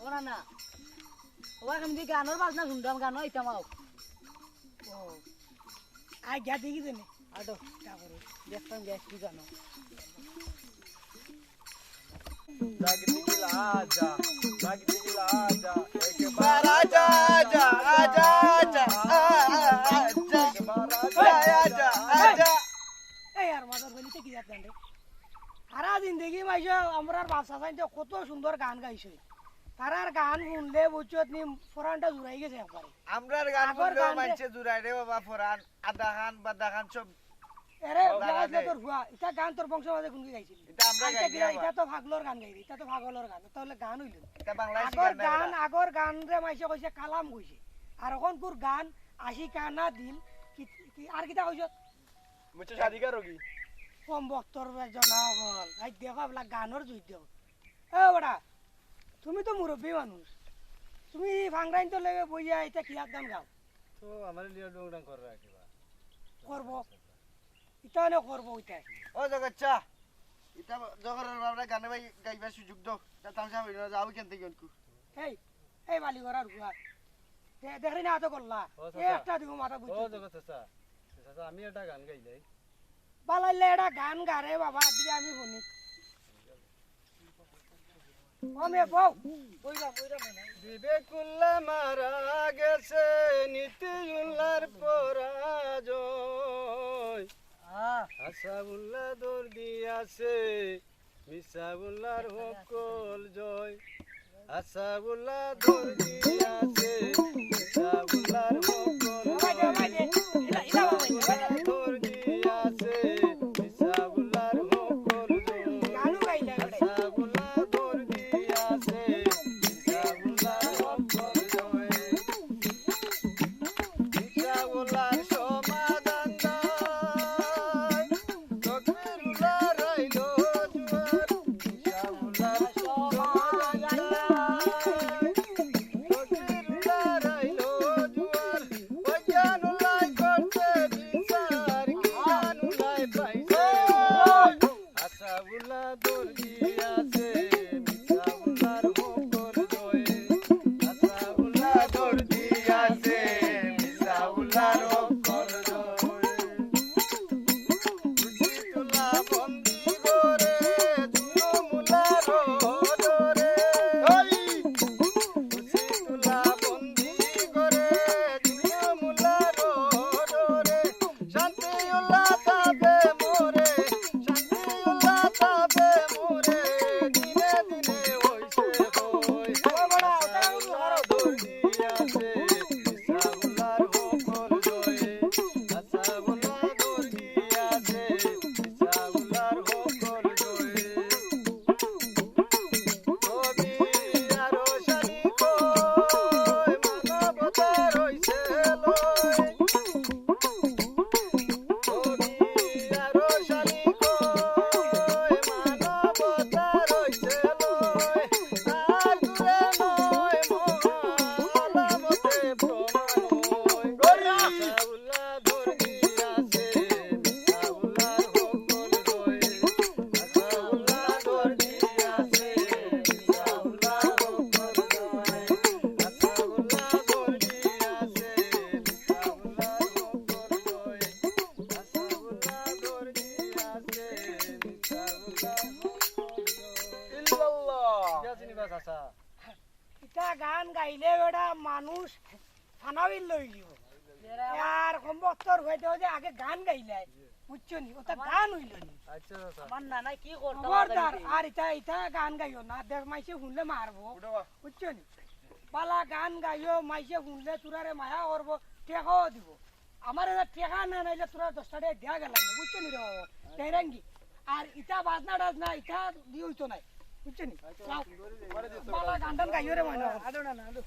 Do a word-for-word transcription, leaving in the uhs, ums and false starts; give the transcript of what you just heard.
ওরা না, ওরা আমি গানর বাজনা শুনতাম, গানও আইতাম আও। ও, আই গিয়া দেখি দেনে। আটো, দেখতাম গিয়া কি গান। এই আর মাথার বলিতে কি জাত গান রে? সারা জিন্দেগি মাইনষে আমরার বাপ চাচাইন্তে কত সুন্দর গান গাইছে। তারার গান হুনলে বুঝছত নি, ফরানটা জুড়াই গেছে একবারে। আমরার গান আগর হুনলেও গান রে। মাইনষে জুড়ায় রে বাবা, ফরান, আদা খান, বাদা খান সব এরে, সব বাবা গান রে। তোর হুয়া, ইটা গান তোর বংশ মাঝে কোনকে গাইছিল? ইটা আমরা আইতে গাই গিয়া, রে বাবা। ইটা তো পাগলর গান গাই রে, ইটা তো পাগলর গান, ইটা অইলে গান অইল নি? ইটা বাংলাদেশি আগর গান রে গান, বাবা। আগর গান রে মাইনষে কইছে কালাম কইছে। আর অখনকুর গান আশিকানা দিল, কি, কি, আর কিতা কইছ? মুঝে শাদি করোগি? কম বক্তর জনা হল। আই দেখো, এবলা গানর জুই দেখো। এ বেটা, তুমি তো মুরব্বী মানুষ। তুমি ই ফাংরাইন তো লেগে বইয়া ইটা কি গান গাও? তো আমার লিয়া ডং ডং করে রাখিবা। করবো। ইটা অনে করবো ইটা। ও জগচ্চা, ইটা জগরের বাবরা গানে ভাই গাইবার সুযোগ দাও। তা তামসা হইল না, যাও কেন থেকে অনকু। এই, এই বালি করার হুয়া। দে-, দেখলি না তো করলা। ও এ চাচা। একটা দিব মাথা ও বুঝছো? জগৎ চাচা। চাচা, আমি একটা গান গাইলাই। বালাইলে এটা গান গারে বাবা, দিয়ে আমি শুনি। ও মে বউ, বইলাম, বইলাম না। বিবেকুল্লাহ মারা গেছে, নীতিউল্লাহর পরাজয়। আহ। আসাউল্লাহ দৌড় দিয়াছে, মিসাউল্লাহর হকল জয়। আসাউল্লাহ দৌড় দিয়াছে, মিসাউল্লাহর হকল জয়। আসাউল্লাহ দৌড় দিয়াছে, মিসাউল্লাহর হকল জয়। আসাউল্লাহ দৌড় দিয়াছে, মিসাউল্লাহর হকল জয়। মিসাউল্লাহর সমাধান দায়। ইটা গান গাইলে বেটা মানুষ ফানাবিল লই দিব। আর কম বক্তর হইতে হইতে আগে গান গাইলাই, বুঝছো নি? ওটা গান হইল নি। আচ্ছা, আচ্ছা। আমার নানা কি করতো খবরদার, আর ইটা, ইটা গান গাইও না, দেখ মাইসে শুনলে মারবো, বুঝছো নি? বালা গান গাইও, মাইসে শুনলে তোরারে মায়া করবো, টেকাও দিব। আমার এটা টেকা না নাইলে তোরা দশটা টেকা দেয়া গেল না, বুঝছো নি রে বাবা? তেরাঙ্গি। আর ইটা বাজনা টাজনা, ইটা দিয়ে হইতো নাই, বুঝছো নি? যাও। বালা গান টান গাইও রে মনে হয়। আদো না, না, আদো।